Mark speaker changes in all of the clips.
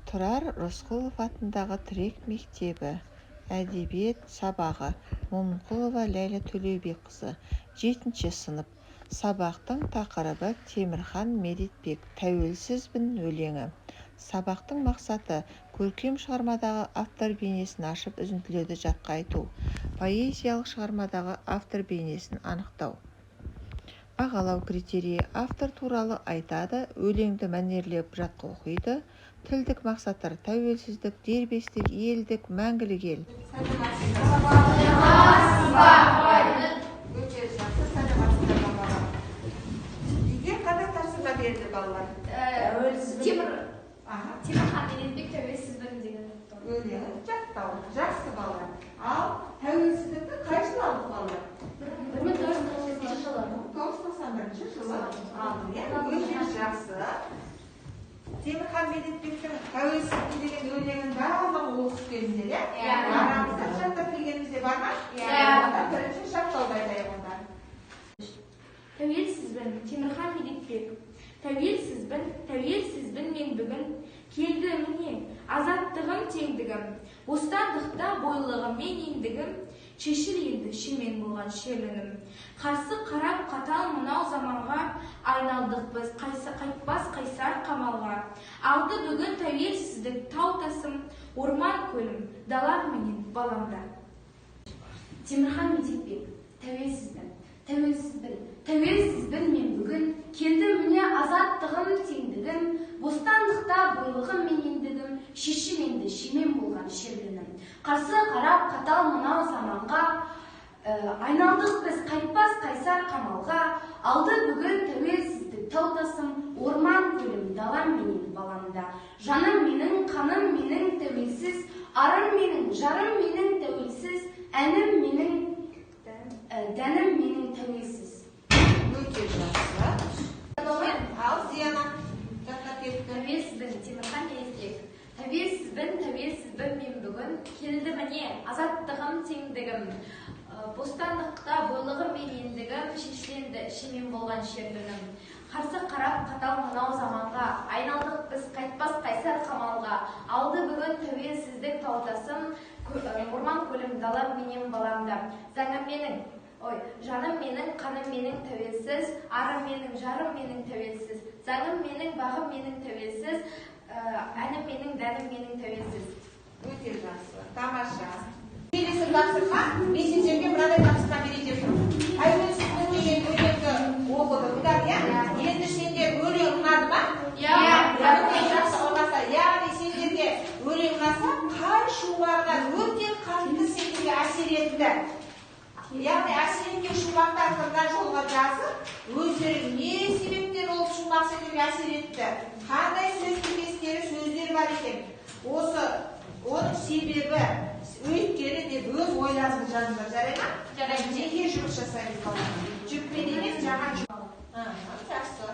Speaker 1: Тұрар Рысқұлов атындағы Тірек мектебі. Әдебиет сабағы. Момынқұлова Ләйлә Төлеубекқызы. 7 сынып. Сабақтың тақырыбы Темірхан Медетбек «Тәуелсізбін» өлеңі. Сабақтың мақсаты: көркем шығармадағы автор бейнесін ашып, үзінділерді жатқа айту, поэзиялық шығармадағы автор бейнесін анықтау. Бағалау критерийі: автор туралы айтады, өлеңді мәнерлеп жатқа оқиды. Тілдік мақсаттар: тәуелсіздік, дербестік, елдік, мәңгілік ел.
Speaker 2: Өте жақсы, саламатсыздар ма, балалар? Үйге қандай тапсырма берді, балалар?
Speaker 3: Темір
Speaker 2: Аха.
Speaker 3: Темірхан Медетбек «Тәуелсізбін» деген.
Speaker 2: Өлеңін жаттау. Жақсы, балалар. Ал тәуелсіздікті қай жылы алдық, балалар?
Speaker 3: 1991 жылы.
Speaker 2: 1991 жылы алдық, иә. Өте жақсы. Темірхан Медетбектің «Тәуелсіздік» деген өлеңін барлығын оқып келдіңдер, иә?
Speaker 3: Иә.
Speaker 2: Арамызда жаттап келгеніміз де бар ма?
Speaker 3: Иә.
Speaker 2: Онда бірінші жаттауды айтайық онда.
Speaker 3: «Тәуелсізбін», Темірхан Медетбек. Тәуелсізбін, тәуелсізбін мен бүгін. Келді міне азаттығым, теңдігім. Бостандықта бойлығым мен ендігім. Шешіл енді шемен болған шерлі үнім. Қарсы қарап қатал мынау заманға, айналдық біз қайтпас қайсар қамалға. Алды бүгін тәуелсіздік тау тасым, орман көлім, далам менен баламда.
Speaker 4: Темірхан Медетбек, «Тәуелсізбін». Тәуелсізбін, тәуелсізбін мен бүгін. Келді міне азаттығым, теңдігім. Бостандықта бойлығым мен ендігім. Шешім енді шемен болған шерлі үнім. Қарсы қарап қатал мынау заманға, айналдық біз қайтпас қайсар қамалға. Алды бүгін тәуелсіздік тау тасым, орман көлім, далам менен баламда. Жаным менің, қаным менің тәуелсіз, арым менің, жарым менің тәуелсіз, әнім менің, дәнім менің тәуелсіз.
Speaker 2: Өте жақсы. Ал Зияна жаттап кетті.
Speaker 3: «Тәуелсізбін», Темірхан Медетбек. Тәуелсізбін, тәуелсізбін мен бүгін. Келді міне азаттығым, теңдігім. Бостандықта бойлығым мен ендігім. Шешіленді шемен болған шерлі үнім. Қарсы қарап қатал мынау заманға, айналдық біз қайтпас қайсар қамалға. Алды бүгін тәуелсіздік тау тасым, орман көлім, далам менен баламда. Заңым менің, ой, жаным менің, қаным менің тәуелсіз, арым менің, жарым менің тәуелсіз, заңым менің, бағым менің тәуелсіз, әнім менің, дәнім менің тәуелсіз.
Speaker 2: Өте жақсы, тамаша. Келесі тапсырма, мен сендерге мынадай тапсырма берейін деп тұрмын. «Тәуелсіздік» деген өлеңді оқыдыңдар, иә? Енді сендер өлең ұнады ма?
Speaker 3: Иә.
Speaker 2: Өте жақсы, ұнаса, яғни сендерге өлең ұнаса, қай шумағынан өте қатты сендерге әсер етті? Яғни әсер еткен шумақтарды мына жолға жазып, өздері не себептен ол шумақ сендерге әсер етті, қандай сөз тіркестері, сөздер бар екен, осы оның себебі, өйткені деп өз ойларыңды жазыңдар, жарай ма?
Speaker 3: Жарайды.
Speaker 2: Жеке жұмыс жасаймыз, балалар. Жүкпен емес, жаңа жұп. Жақсы.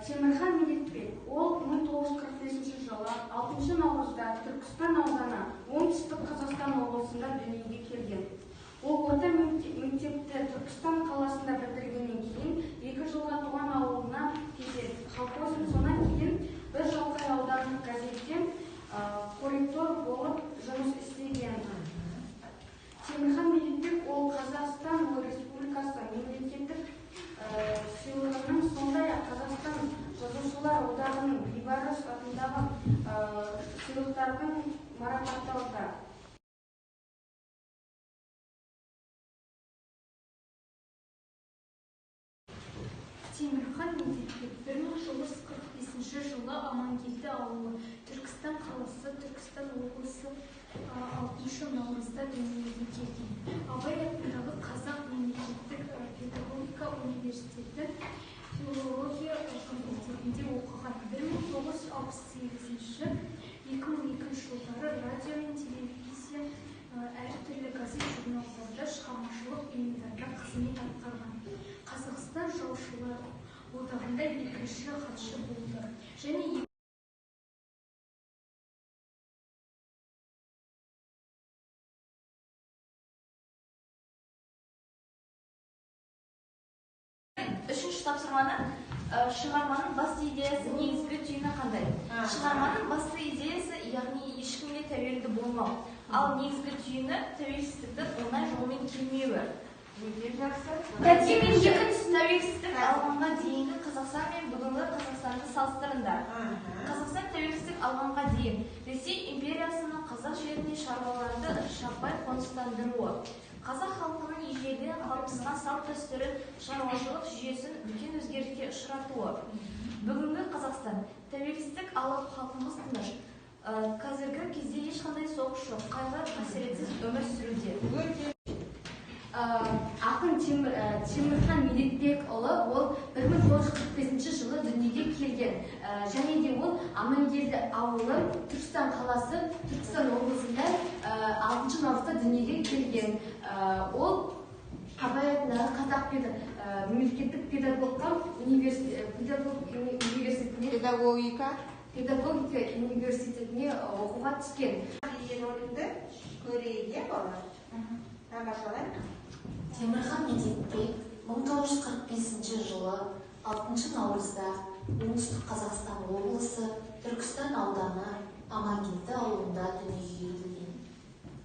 Speaker 5: Темірхан Медетбек ол 1945 жылы 6 наурызда Түркістан ауданы, Оңтүстік Қазақстан облысында дүниеге келген. Ол орта мектепті Түркістан қаласында бітіргеннен кейін 2 жылға туған ауылына кетеді, колхоз, сонан кейін бір Шалқай аудандық газеттен корректор болып жұмыс істеген. Темірхан Медетбек ол Қазақстан Республикасы мемлекеттік сыйлығының, сондай-ақ Қазақстан Жазушылар одағының Бейбарыс атындағы сыйлықтардың марапатталды.
Speaker 6: Темірхан Медетбек 1945 жылы Амангелді ауылы, Түркістан қаласы, Түркістан облысы, 6 наурызда дүниеге келген. Абай атындағы Қазақ мемлекеттік педагогика университеті филология факультетінде оқыған. 1968-2002 жылдары радио мен телевизия, әртүрлі газет журналдарда, шығармашылық ұйымдарда қызмет атқарған. Қазақстан Жазушылар одағында екінші хатшы болды және
Speaker 7: Үшінші тапсырманы, шығарманың басты идеясы, негізгі түйіні қандай?
Speaker 3: Шығарманың басты идеясы, яғни ешкімге тәуелді болмау. Ал негізгі түйіні тәуелсіздіктің оңай жолмен келмеуі.
Speaker 2: Өте жақсы.
Speaker 3: Тәуелсіздік алғанға дейінгі Қазақстан мен бүгінгі Қазақстанды салыстырыңдар. Қазақстан тәуелсіздік алғанға дейін Ресей империясының қазақ жеріне шаруаларды жаппай қоныстандыруы, қазақ халқының ежелден қалыптасқан салт-дәстүрін, шаруашылық жүйесін үлкен өзгеріске ұшыратуы. Бүгінгі Қазақстан тәуелсіздік алып, халқымыз тыныш. Қазіргі кезде ешқандай соғыс жоқ, қайғы-қасіретсіз өмір сүруде.
Speaker 4: Ақын Темірхан Медетбекұлы ол 1945 жылы дүниеге келген. Және де ол Амангелді ауылы, Түркістан қаласы, Түркістан облысында 6 наурызда дүниеге келген. Ол Абай атындағы Қазақ мемлекеттік педагогика педагогика университетіне оқуға түскен.
Speaker 2: Деген өлеңді көрейік, иә, балалар? Тамашалайық.
Speaker 7: Темірхан Медетбек 1945 жылы 6 наурызда Оңтүстік Қазақстан облысы Түркістан ауданы Амангелді ауылында дүниеге келген.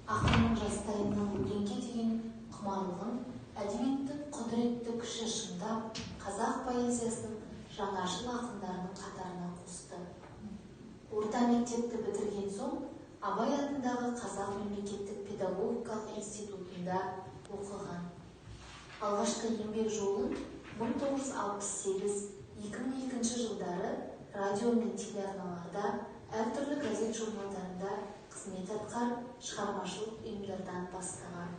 Speaker 7: Ақынның жастайынан өлеңге деген құмарлығын әдебиеттің құдіретті күші шыңдап, қазақ поэзиясының жаңашыл ақындарының қатарына қосты. Орта мектепті бітірген соң Абай атындағы Қазақ мемлекеттік педагогикалық институтында оқыған. Алғашқы еңбек жолын 1968-2002 жылдары радио мен телеарналарда, әртүрлі газет журналдарында қызмет атқарып, шығармашылық ұйымдардан бастаған.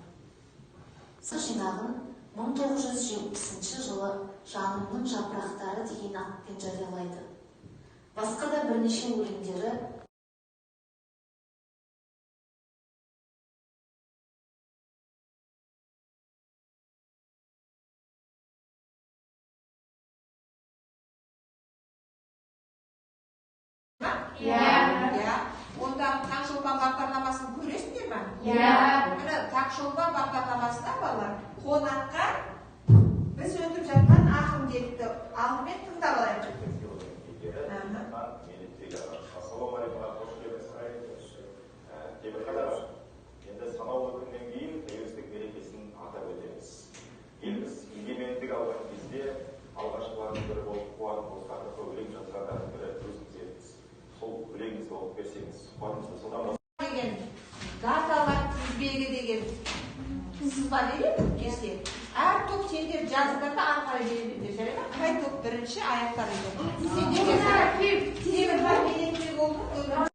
Speaker 7: Жинағын 1970 жылы «Жанымның жапырақтары» деген атпен жариялайды. Басқа да бірнеше өлеңдері
Speaker 2: Иә. Онда Таңшолпан бағдарламасын көресіңдер ме?
Speaker 4: Иә.
Speaker 2: Міне, Таңшолпан бағдарламасында балалар қонаққа біз өтіп жатқан ақын келіпті. Алдымен тыңдап алайық.
Speaker 8: Ассалаумағалейкум, қош келдіңіз. Темірхан аға, енді санаулы күннен кейін тәуелсіздік мерекесін атап өтеміз. Еліміз егемендік алған кезде алғашқылардың бірі болып қуат бостандыққа өлең жазғандардың бірі өзіңіз едіңіз. Сол өлеңіңізді оқып берсеңіз, сұхбатымызды содан
Speaker 2: деген даталар тізбегі деген сызба береді кесте. Әр топ сендер жазыңдар да ары қарай бере беріңдер, жарай ма? Қай топ бірінші аяқтар екен? Сендерге Темірхан Медетбекұлының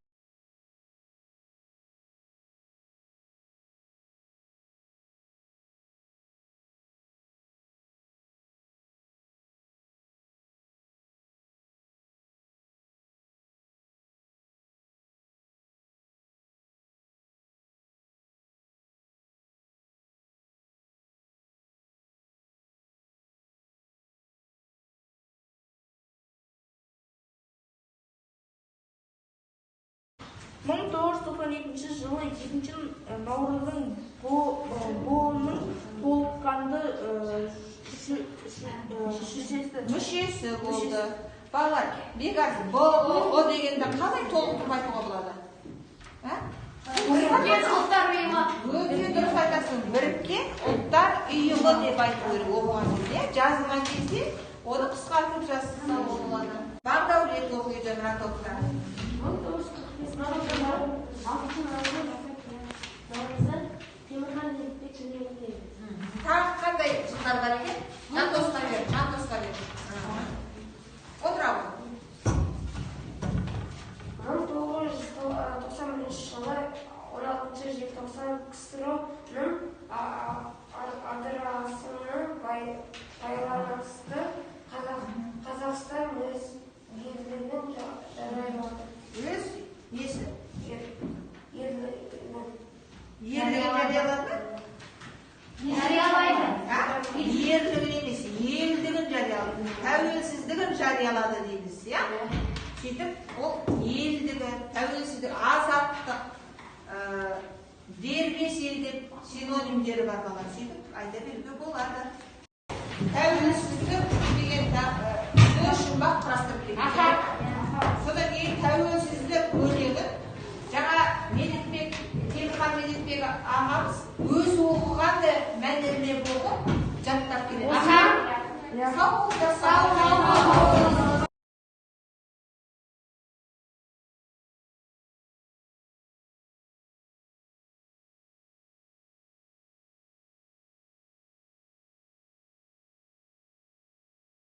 Speaker 9: 1992 жылы 2 наурыздың БҰҰ-ның толыққанды
Speaker 2: мүшесі болды. Балалар, Бекарс, БҰҰ дегенді қалай толықтырып айтуға болады?
Speaker 4: Біріккен ұлттар ұйымы.
Speaker 2: Өте дұрыс айтасың. Біріккен ұлттар ұйымы деп айту керек оқыған кезде, жазылған кезде оны қысқартып жазса болады. Бағдәулет оқиды мына топта.
Speaker 9: 1945 жылы 6 наурызда Темірхан Медетбек дүниеге келді.
Speaker 2: Тағы қандай жылдар бар екен? Жандосқа бер, Жандосқа бер. Отыра ғой.
Speaker 9: 1991 жылы 16 желтоқсан КСРО-ның ыдырасына байланысты Қазақстан өз ерлігін жариялады.
Speaker 2: Өз несі?
Speaker 9: Ерлігін.
Speaker 2: Ерлігін жариялады ма?
Speaker 4: Жариялайды.
Speaker 2: Ерлігін емес, елдігін жариялады. Тәуелсіздігін жариялады дейміз, иә? Сөйтіп, ол елдігі, тәуелсіздік, азаттық, дербес ел деп синонимдері бар балалар. Сөйтіп айта беруге болады. Тәуелсіздік деген сөз жұмбақ құрастырып келген. Содан кейін тәуелсіздік Медетбек ағамыз өзі оқығанды мәнерлеп оқып, жаттап келеді. Аха. Сау болыңдар, сау.